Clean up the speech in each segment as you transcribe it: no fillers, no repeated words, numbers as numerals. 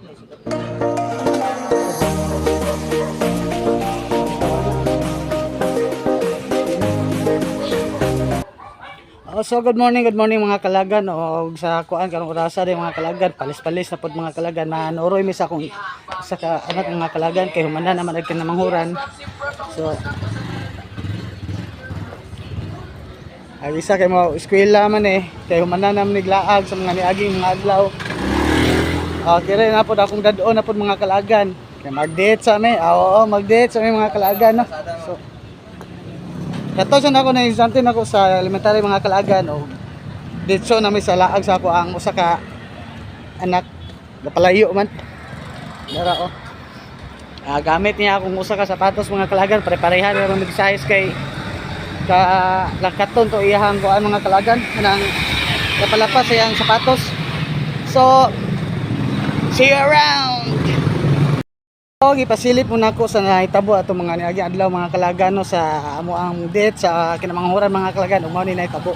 Oh, so good morning mga kalagan. O sa kuan karong orasa din mga kalagan, palis-palis na pod mga kalagan. Manuroy mi sa akong sa ka anak mga kalagan kay humana naman ag kinamanghuran. So ay isa kay mo eskwela man eh, kay humana naman niglaag sa mga niaging mga adlaw. Ah, kire na pod akong dad-on na pod mga kalagan. Kay mag-date sa mi. Ah, oo, mag-date sa mi mga kalagan, no. So kato siya nako na instante nako sa elementary mga kalagan o ditso na may sa laag sa ako ang usa ka anak, napalayo man dara oh. Ah, gamit niya akong usa ka sapatos mga kalagan, pare-pareha ra man size kay ka lakaton to iyahang kuan mga kalagan, kanang kapalapas iyang sapatos. So see you around. So, gipasilip muna ako sa nahitabo atong mga niagi adlaw mga kalagan, no, sa amo ang date sa kinamanghuran mga kalagan, ug mao ni nahitabo.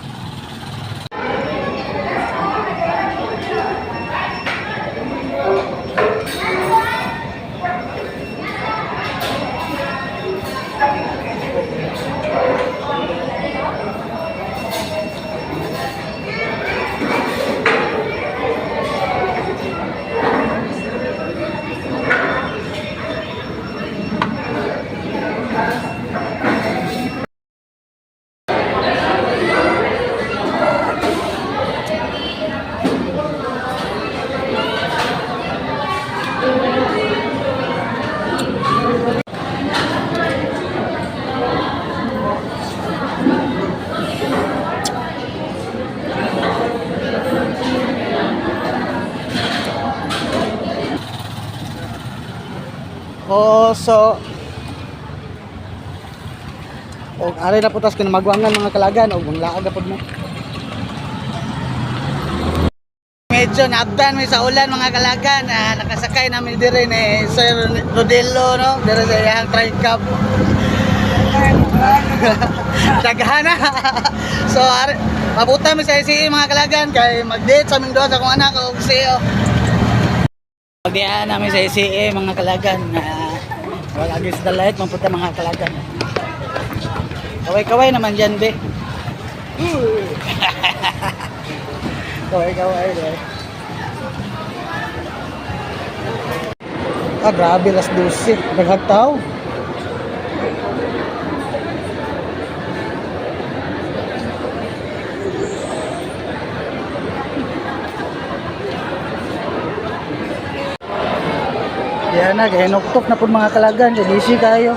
Oh, so og ari na putas kinamagwangan mga kalagan og manglaag na pud mo. Medyo naabdan mi sa ulan mga kalagan. Ah, nakasakay namin dire ni Sir Rodelo, no, dire sa iyang tricab. Daghan na. So ari mabuta mi sa ICE mga kalagan kay mag-date sa aming duha sa akong anak og CEO. Pagdiaan namin sa ICE mga kalagan. Ah, wala against the light mapunta mga kalagan. Kaway-kaway naman dyan, be. Kaway-kaway, be. Ah, grabe, alas 12. Daghang tao. Yan na, kaya nuktok na po mga kalagan. Kaya busy kayo.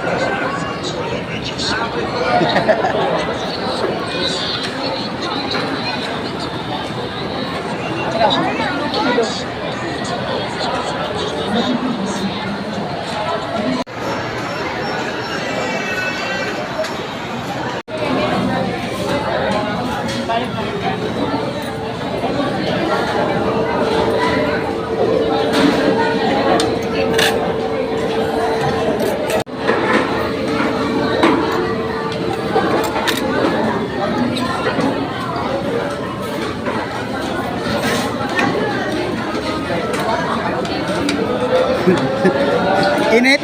Init.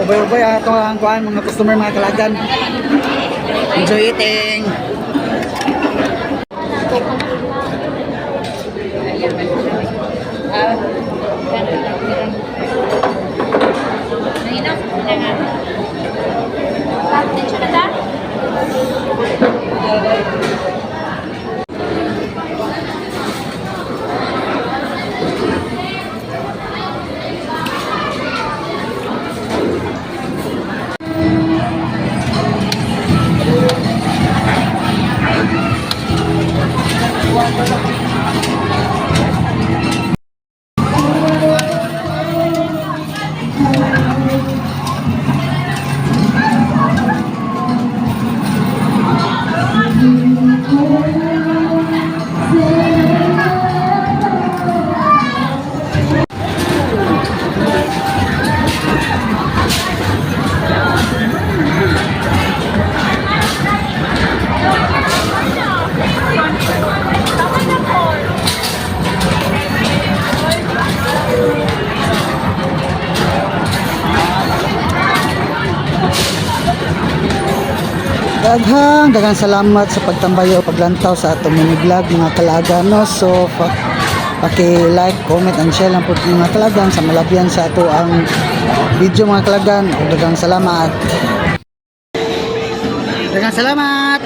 Ubay-ubay ato ang kuan mga customer mga kalagan. Enjoy eating. Daghang daghang salamat sa pagtambay o paglantaw sa atong mini vlog, mga kalagan, no. So paki-like, comment and share lang po, mga kalagan, sa malabyan sa ato ang video, mga kalagan. Ug daghang salamat. Daghang salamat.